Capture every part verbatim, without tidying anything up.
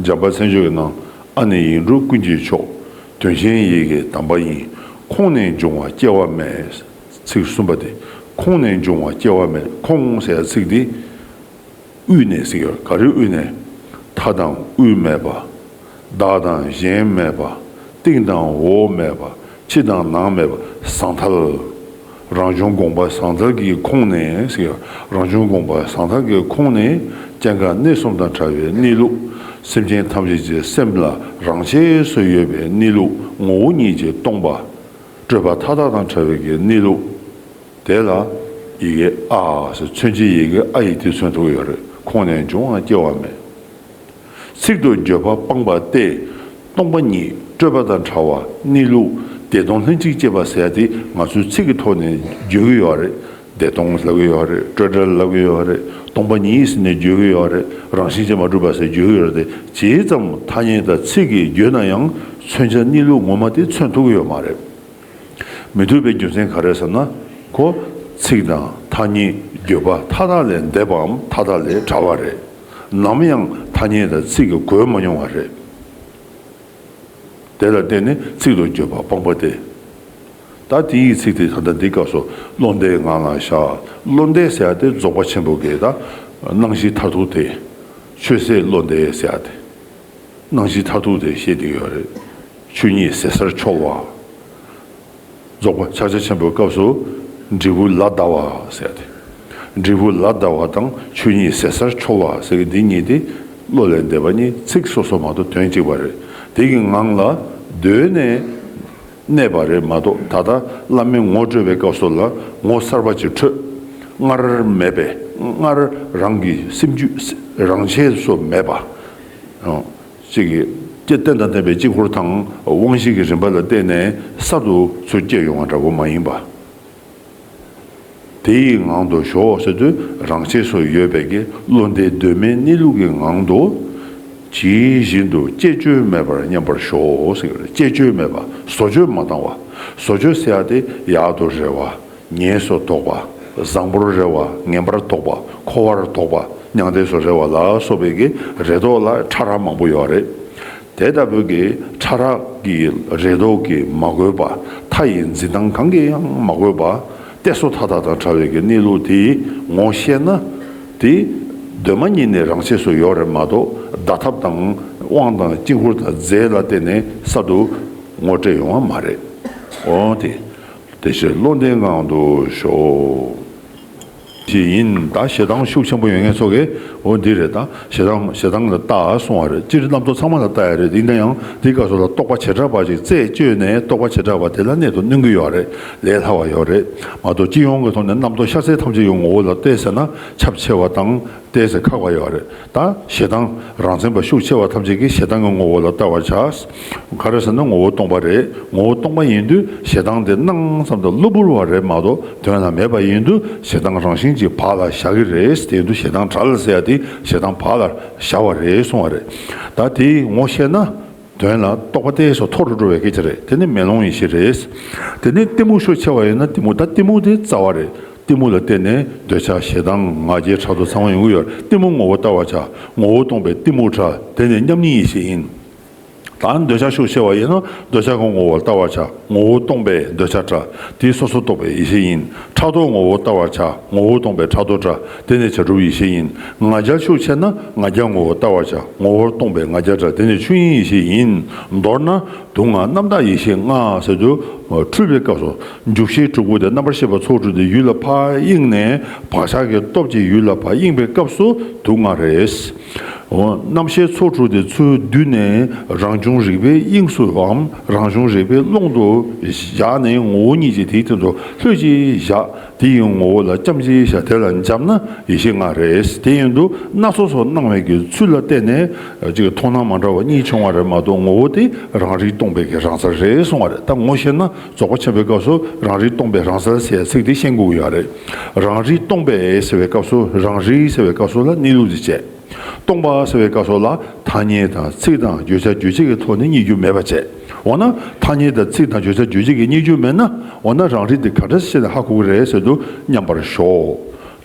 འཇམ་དཔལ་མཚན་བརྗོད་ཀྱི་ནང་། ཨ་ནི་ཡིག་འབྲུ་ཀུན་གྱི་མཆོག་དོན་ཆེན་ཡི་གེ་དམ་པ་ཡིན། ཁོང་ནས་འབྱུང་བ་སྐྱེ་བ་མེད། ཚིག་གསུམ་པ་དེ། ཁོང་ནས་འབྱུང་བ་སྐྱེ་བ་མེད། ཁོང་ཟེར་ཡ་ཚིག་འདི་དབུས་ནས་ཟེར་གྱི་ཡོད། ག་རེ་དབུས་ནས། མཐའ་དང་དབུས་མེད་པ། བདག་དང་གཞན་མེད་པ། སྟེང་དང་འོག་མེད་པ། ཕྱི་དང་ནང་མེད་པ་ཟང་ཐལ། རང་བྱུང་དགོངས་པ་ཟང་ཐལ་གྱི་ཁོང་ནས་ཟེར་གྱི་ཡོད། རང་བྱུང་དགོངས་པ་ཟང་ཐལ་གྱི་ཁོང་ནས་སྐྱེ་འགག་གནས་གསུམ་དང་བྲལ་བའི་གནས་ལུགས། སེམས་ཅན་ཐམས་ཅད་ཀྱི་སེམས་ལ་རང་ཆས་སུ་ཡོད་པའི་གནས་ལུགས། ངོ་བོ་ཉིད་ཀྱིས་སྟོང་པ། སྤྲོས་པ་མཐའ་དག་དང་བྲལ་བའི་གི་གནས་ལུགས། དེ་ལ་ཡི་གེ་ཨ་ཟེར། མཚོན་བྱེད་ཡི་གེ་ཨ་ཡིས་དེ་མཚོན་ཐུབ་ཀྱི་ཡོད་རེད། ཁོང་ནས་འབྱུང་བ་སྐྱེ་བ་མེད། ཚིག་ཏུ་བརྗོད་པ་སྤངས་པ་སྟེ། སྟོང་པ་ཉིད་སྤྲོས་པ་དང་བྲལ་བ་གནས་ལུགས་བདེ་སྟོང་ལྷན་ཅིག་སྐྱེས་པ་ཟེར་ཡ་དེ་ང་ཚོའི་ཚིག་གི་ཐོག་ནས་བརྗོད་ཀྱི་ཡོད་རེད། བདེ་སྟོང་ལབ་ཀྱི་ཡོད་རེད། སྤྲོས་བྲལ་ལབ་ཀྱི་ཡོད་རེད། སྟོང་པ་ཉིད་ཟེར་ནས་བརྗོད་ཀྱི་ཡོད་རེད། རང་བཞིན་གྱིས་མ་གྲུབ་པ་ཟེར་བརྗོད་ཀྱི་ཡོད་རེད། དེ་ཇི་ཙམ་ཐ་སྙད་དང་ཚིག་གིས་བརྗོད་ན་ཡང་མཚོན་བྱ་གནས་ལུགས་ངོ་མ་དེ་མཚོན་ཐུབ་ཀྱི་ཡོད་མ་རེད། མི་ཐུབ་པའི་རྒྱུ་མཚན་ག་རེ་ཟེར་ན། ཁོ་ཚིག་དང་ཐ་སྙད་བརྗོད་པ་མཐའ་དག་ལས་འདས་པའམ་མཐའ་དག་ལས་བྲལ་བ་རེད། ནམ་ཡང་ཐ་སྙད་དང་ཚིག་གིས་གོས་མ་མྱོང་བ་རེད། དེ་ལ་བརྟེན་ནས་ཚིག་ཏུ་བརྗོད་པ་སྤངས་པ་སྟེ། ད་དེའི་ཚིག་དེ་ད་ལྟ་འདི་སྐབས་སུ་བློ་འདས་ངང་ལ་བཞག་བློ་འདས་ཟེར་ཡ་དེ་རྫོགས་པ་ཆེན་པོ་གི་ད་སྣང་བཞི་མཐར་ཐུག་དེ། ཆོས་ཟད་བློ་འདས་ཟེར་ཡ་དེ། སྣང་བཞི་མཐར་ཐུག་དེ་བཤད་བསྡད་ཡོད་རེད། ཆོས་ཉིད་ཟད་སར་འཆོལ་བ། རྫོགས་པ་ཕྱག་རྒྱ་ཆེན་པོའི་སྐབས་སུ་འབྲས་བུ་ལ་བཟླ་བ་ཟེར་ཏེ། འབྲས་བུ་ལ་བཟླ་བ་དང་ཆོས་ཉིད་ཟད་སར་འཆོལ་བ་ཟེར་གྱི་འདི་གཉིས་དེ་བློ་ལས་འདས་པ་གཉིས། ཚིག་སོ་སོ་མ་གཏོགས་དོན་གཅིག་པ་རེད། དེ་གི་ངང་ལ་སྡོད་ནས་གནས་པ་རེད་མ་གཏོགས། ད་ལྟ་བླ་མས་ངོ་སྤྲོད་པའི་སྐབས་སུ་ལ་ངོ་གསར་པ་ཅིག་འཕྲོད། སྔར་མེད་པའི། སྔར་རང་གི་སེམས་རྒྱུད་རང་ཆས་སུ་མེད་པ། ཅིག་གིས་རྟེན་དང་བརྟེན་པའི་དཀྱིལ་འཁོར་དང་དབང་བཞི་གི་རིམ་པ་ལ་བརྟེན་ནས་གསར་དུ་ཚུར་སྐྱེས་ཡོང་བ་འདྲ་པོ་མ་ཡིན་པ། དེ་ཡི་ངང་དུ་ཞོག་ཟེར་དུས། རང་ཆས་སུ་ཡོད་པའི་གི་བློ་འདས་གདོད་མའི་གནས་ལུགས་ཀྱི་ངང་དུ་ཇི་བཞིན་དུ་བཅས་བཅོས་མེད་པར་མཉམ་པར་ཞོག་ཟེར་གྱི་རེད། བཅས་བཅོས་མེད་པ། བཟོ་བཅོས་མ་བཏང་བ། བཟོ་བཅོས་ཟེར་ཡ་དེ་ཡག་ཏུ་རེ་བ། ངན་སོང་དོགས་པ། བཟང་པོར་རེ་བ། ངན་པར་དོགས་པ། འཁོར་བར་དོགས་པ། མྱང་འདས་སུ་རེ་བ་ལ་སོགས་པའི་གི་རེ་དོགས་ལ་ཕྲ་རགས་མང་པོ་ཡོད་རེད། དེ་ལྟ་བུའི་གི་ཕྲ་རགས་ཀྱི་རེ་དོགས་ཀྱིས་མ་གོས་པ། མཐའ་ཡི་འཛིན་སྟངས་གང་གིས་ཡང་མ་གོས་པ། གཏད་སོ་མཐའ་དག་དང་བྲལ་བའི་གི་གནས་ལུགས་དེ་ངོ་ཤེས་ན། དེ་གདོད་མ་ཉིད་ནས་རང་ཆས་སུ་ཡོད་རེད་མ་གཏོགས། བརྡ་ཐབས་དང་དབང་དང་དཀྱིལ་འཁོར་དང་རྫས་ལ་བརྟེན་ནས་གསར་དུ་ངོ་སྤྲད་ཡོང་བ་མ་རེད། འོ་དེ། དེ་ཕྱིར་བློ་འདས་ངང་དུ་ཞོག་ཅེས་ཡིན། ད་ཞེ་སྡང་ཤུགས་ཆེན་པོ་ཡོད་མཁན་ཚོ་གིས་འོ་འདི་རེད། ད་ཞེ་སྡང་ཞེ་སྡང་ལ་ལྟ་གསུང་བ་རེད། སྤྱིར་རྣམ་རྟོག་ཚང་མ་ལ་ལྟ་ཡ་རེད། ཡིན་ན་ཡང་འདི་སྐབས་སུ་ལ་རྟོག་པ་བྱེ་བྲག་པ་ཞིག་རྩད་གཅོད་ནས་རྟོག་པ་བྱེ་བྲག་པ་དེ་ལ་གནད་དུ་བསྣུན་གྱི་ཡོད་རེད། ལས་སླ་བ་ཡོད་རེད་མ་གཏོགས། སྤྱི་ཡོངས་ཀྱི་ཐོག་ནས་རྣམ་རྟོག་ཤར་ཚད་ཐམས་ཅད་ཀྱི་ངོ་བོ་ལ་ལྟོས་ཟེར་ན་ཁྱབ་ཆེ་བ་དང་། ཏོག་ཙམ་ཁག་པ་ཡོད་རེད། ད་ཞེ་སྡང་རང་མཚན་པ་ཤུགས་ཆེ་བ་ཐམས་ཅད་ཀྱིས་ཞེ་སྡང་གི་ངོ་བོ་ལ་ལྟ་བར་བྱ། ག་རེ་ཟེར་ན་ངོ་བོ་སྟོང་པ་རེད། ངོ་བོ་སྟོང་པ་ཡིན་དུས་ཞེ་སྡང་དེ་སྣང་ཙམ་དུ་གློ་བུར་བ་རེད་མ་གཏོགས་དོན་ལ་མེད་པ་ཡིན་དུས། ཞེ་སྡང་རང་བཞིན་གྱིས་བག་ལ་ཞ་གི་རེད། དེ་ཡིན་དུས་ཞེ་སྡང་བྲལ་ཟེར་ཡ་དེ་ཞེ་སྡང་བག་ལ་ཞ་བ་རེད་གསུང་བ་རེད། ད་དེ་ངོ་ཤེས་ན། དོན་ལ་རྟོག་པ་ཏོག་ཙམ་མཐོ་རུ་འགྲོ་བའི་སྐད་ཆ་རེད། དེ་ནི་མེ་ལོང་ཡེ་ཤེས་རེད། དེ་ནི་གཏི་མུག་ཤུགས་ཆེ་བ་ཡིན་ན་གཏི་མུག་ད་གཏི་མུག་དེ་རྩ་བ་རེད། གཏི་མུག་ལ་བརྟེན་ནས་འདོད་ཆགས་ཞེ་སྡང་ང་རྒྱལ་ཕྲག་དོག་ཚང་མ་ཡོང་གི་ཡོད་རེད། གཏི་མུག་ངོ་བོ་ལྟ་བར་བྱ། ངོ་བོ་སྟོང་པའི་གཏི་མུག་བྲལ། དེ་ནི་མཉམ་ཉིད་ཡེ་ཤེས་ཡིན། ད་འདོད་ཆགས་ཤུགས་ཆེ་བ་ཡིན་ན་འདོད་ཆགས་ཀྱི་ངོ་བོ་ལྟ་བར་བྱ། ངོ་བོ་སྟོང་པའི་འདོད་ཆགས་བྲལ། དེ་སོ་སོར་རྟོག་པའི་ཡེ་ཤེས་ཡིན། ཕྲག་དོག་ངོ་བོ་ལྟ་བར་བྱ། ངོ་བོ་སྟོང་པའི་ཕྲག་དོག་བྲལ། དེ་ནི་བྱ་གྲུབ་ཡེ་ཤེས་ཡིན། ང་རྒྱལ་ཤུགས་ཆེ་ན་ང་རྒྱལ་ངོ་བོ་ལྟ་བར་བྱ། ངོ་བོ་སྟོང་པའི་ང་རྒྱལ་བྲལ། དེ་ནི་ཆོས་དབྱིངས་ཡེ་ཤེས་ཡིན། མདོར་ན། དུག་ལྔ་རྣམ་དག་ཡེ་ཤེས་ལྔ་ཟེར་དུས། འཁྲུལ་པའི་སྐབས་སུ་འཇུག་ཤེས་དྲུག་པོ་དེ་རྣམ་པར་ཤེས་པ་ཚོགས་དྲུག་དེ་ཡུལ་ལ་ཕར་གཡེངས་ནས་བག་ཆགས་ཀྱི་སྟོབས་ཀྱིས་ཡུལ་ལ་ཕར་གཡེངས་པའི་སྐབས་སུ་དུག་ལྔ་རེད། འོ། རྣམ་ཤེས་ཚོགས་དྲུག་དེ་ཚུར་བསྡུས་ནས་རང་བྱུང་རིག་པའི་དབྱིངས་སུའམ་རང་བྱུང་རིག་པའི་ཀློང་དུ་བཞག་ནས་ངོ་བོ་ཉིད་ཀྱིས་དེའི་སྟེང་དུ་ལྷོད་ཅིག་བཞག་དེ་ཡི་ངོ་བོ་ལ་ཙམ་ཞིག་བཞག་དེ་ལ་འཇབ་ན་ཡེ་ཤེས་ལྔ་རེད། དེ་ཡིན་དུས་སྣ་ཚོགས་སུ་སྣང་བའི་གི་ཚུལ་ལ་བརྟེན་ནས་ཅིག་མཐོང་སྣང་མ་འདྲ་བ་གཉིས་བྱུང་བ་རེད་མ་གཏོགས། ངོ་བོ་དེ་རང་རིག་སྟོང་པའི་གི་རང་རྩལ་རེད་གསུང་བ་རེད། ད་ངོ་ཤེས་ན་རྫོགས་པ་ཆེན་པོའི་སྐབས་སུ་རང་རིག་སྟོང་པའི་རང་རྩལ་ཟེར་ཡ་ཚིག་དེ་ཤེས་དགོས་ཀྱི་ཡོད་རེད། རང་རིག་སྟོང་པའི་ཟེར་བའི་སྐབས་སུ། རང་རིག་ཟེར་བའི་སྐབས་སུ་ལ་གནས་ལུགས་དེ་བྱས། སྟོང་པ་ཟེར་བའི་སྐབས་སུ་ལ་ཐ་སྙད་དང་ཚིག་དང་བརྗོད་བྱ་རྗོད་བྱེད་ཀྱི་ཐོག་ནས་རྙེད་རྒྱུ་མེད་པ་བྱས། འོ་ན་ཐ་སྙད་དང་ཚིག་དང་བརྗོད་བྱ་རྗོད་བྱེད་ཀྱི་རྙེད་རྒྱུ་མེད་ན། འོ་ན་རང་རིག་འདི་ག་འདྲ་ཞིག་ནས་ཧ་གོ་གི་རེད་ཟེར་དུས། མཉམ་པར་ཞོག་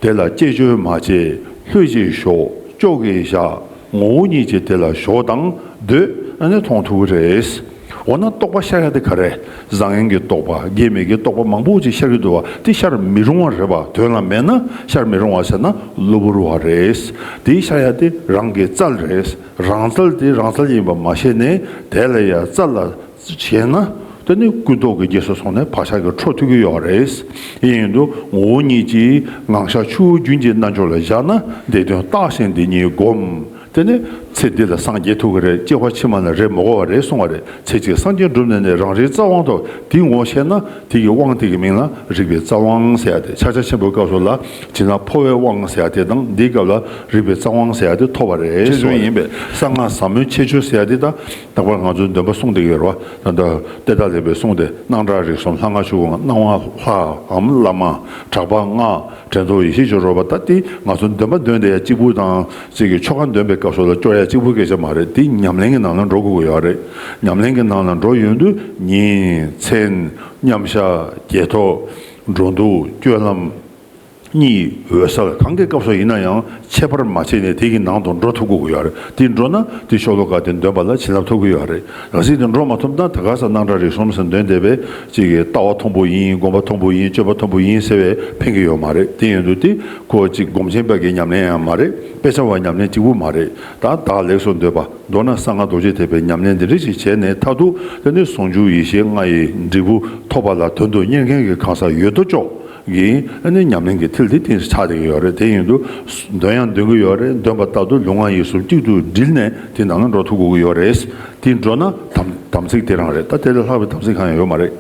དེ་ལ་བཅས་བཅོས་མ་བྱེད། ལྷོད་ཅིག་ཞོག་ཅོག་གིས་བཞག་ངོ་བོ་ཉིད་ཀྱིས་དེ་ལ་ཞོག་དང་འདོད་ཨ་ནི་མཐོང་ཐུབ་ཀྱི་རེད། འོ་ན་རྟོག་པ་ཤར་ཡ་དེ་ག་རེ། བཟང་ངན་གྱི་རྟོག་པ། སྐྱེ་མེད་ཀྱི་རྟོག་པ་མང་པོ་ཅིག་ཤར་གྱི་འདུག་བ། དེ་ཤར་མི་རུང་བ་རེད་བ། དོན་ལ་མེད་ན་ཤར་མི་རུང་བ་ཟེར་ན་གློ་བུར་བ་རེད། དེ་ཤར་ཡ་དེ་རང་གི་རྩལ་རེད། རང་རྩལ་དེ་རང་རྩལ་ཡིན་པ་མ་ཤེས་ནས་དེ་ལ་ཡ་རྩལ་ལ་བྱས་ན། དེ་ནི་ཀུན་རྟོག་གི་རྗེས་སུ་སོང་ནས་བག་ཆགས་ཀྱི་འཕྲོ་མཐུད་ཀྱི་ཡོད་རེད། དེ་ཡིན་དུས་ངོ་བོ་ཉིད་ཀྱིས་ངང་བཞག་ཆུ་བོ་རྒྱུན་གྱི་རྣལ་འབྱོར་ལ་བཞག་ན། འདས་དོན་བརྟགས་ཤིང་འདི་ཉིད་བསྒོམ། དེ་ནི་ཚེ་འདི་ལ་སངས་རྒྱས་ཐུབ་ཀྱི་རེད། སྐྱེ་བ་ཕྱི་མ་ལ་རེ་མི་དགོས་པ་རེད་གསུང་བ་རེད། ཚེ་གཅིག་སངས་རྒྱས་འགྲུབ་ནས་ནི། རང་རིག་རྩལ་དབང་ཐོབ། དེའི་ངོ་བོ་ཤེས་ན། དེ་གི་དབང་དེ་གི་མིང་ལ་རིག་པའི་རྩལ་དབང་ཟེར་ཡ་དེ། ཕྱག་རྒྱ་ཆེན་པོའི་སྐབས་སུ་ལ་བྱས་ན་འཕོ་བའི་དབང་ཟེར་ཡ་དེ་དང་། འདིའི་སྐབས་ལ་རིག་པའི་རྩལ་དབང་ཟེར་ཡ་དེ་ཐོབ་པ་རེད། ཁྱེད་ཚོ་ཡིན་པས་གསང་སྔགས་ཟབ་མོའི་ཁྱད་ཆོས་ཟེར་ཡ་དེ་ད། ད་བར་ང་ཚོའི་འདོན་པ་གསུངས་བསྡད་ཀྱི་ཡོད་རེད་བ། ད་ལྟ་ཏེ་ད་ལེ་པའི་གསུང་དེ། སྣང་གྲགས་རིག་གསུམ་ལྷ་སྔགས་ཆོས་སྐུ་ལྔ། སྣང་བ་ལྷའམ་བླ་མ། གྲགས་པ་ལྔ། དྲན་རྟོག་ཡེ་ཤེས་སྦྱོར་བ། ད་དེ་ང་ཚོ་འདོན་པ་འདོན་བསྡད་ཡ་གཅིག་པུ་དང་། ཅིག་གི་ཆོ་ག་འདོན་པའི་སྐབས་སུ་ལ་སྐྱོར་ཡ་གཅིག་པུ་སྐད་ཆ་མ་རེད། དེ་ཉམས་ལེན་གྱི་ནང་ལ་འགྲོ་དགོས་ཀྱི་ཡོད་རེད། ཉམས་ལེན་གྱི་ནང་ལ་འགྲོ་ཡོང་དུས་ཉིན་མཚན་མཉམ་བཞག་བརྒྱད་ཐོབ། འགྲོ་འདུག་སྤྱོད་ལམ། གཉིད། འོད་གསལ། གང་གི་སྐབས་སུ་ཡིན་ན་ཡང་ཁྱད་པར་མ་བྱས་ནས་དེ་གི་ནང་དུ་འགྲོ་ཐུབ་དགོས་ཀྱི་ཡོད་རེད། དེ་འགྲོ་ན་དེ་ཤོ་ལོ་ཀ་དེ་འདོན་པ་ལ་བྱིན་རླབས་ཐོབ་ཀྱི་ཡོད་རེད། གལ་སྲིད་དེ་འགྲོ་མ་ཐུབ་ན། ད་ག་ས་སྣང་གྲགས་རིག་གསུམ་ཟེར་འདོན་བསྡད་པས་ཅིག་གི་ལྟ་བ་མཐོན་པོ་ཡིན། སྒོམ་པ་མཐོན་པོ་ཡིན། སྤྱོད་པ་མཐོན་པོ་ཡིན་ཟེར་བས་ཕན་གྱི་ཡོད་མ་རེད། དེ་ཡིན་དུས་དེ་ཁོ་ཅིག་སྒོམ་ཆེན་པ་གི་ཉམས་ལེན་ཡང་མ་རེད། དཔེ་ཆ་བ་ཉམས་ལེན་གཅིག་པུ་མ་རེད། ད་བདག་ལེགས་སུ་འདོད་པ། མདོར་ན་གསང་སྔགས་རྡོ་རྗེ་ཐེག་པའི་ཉམས་ལེན་འདི་འདྲ་ཞིག་བྱས་ནས། མཐར་ཐུག་དེ་ནི་ཟུང་འཇུག་ཡེ་ཤེས་ལྔ་ཡི་འབྲས་བུ་ཐོབ་པ་ལ་དོན་དུ་གཉེར་མཁན་གྱི་གང་ཟག་ཡོད་དོ་ཅོག་གིས་ཨ་ནི་ཉམས་ལེན་གྱི་མཐིལ་དེ་དེ་ཆགས་བསྡད་ཀྱི་ཡོད་རེད། དེ་ཡིན་དུས་འདོན་ཡང་འདོན་གྱི་ཡོད་རེད། འདོན་པ་ལྟར་དུ་ལུས་ངག་ཡིད་གསུམ་གཅིག་ཏུ་དྲིལ་ནས་དེ་ནང་ལ་འགྲོ་ཐུབ་དགོས་ཀྱི་ཡོད་རེད། དེ་འགྲོ་ན་དམ་དམ་ཚིག་དེ་རང་རེད། ད་དེ་ལས་ལྷག་པའི་དམ་ཚིག་གང་ཡང་ཡོད་མ་རེད།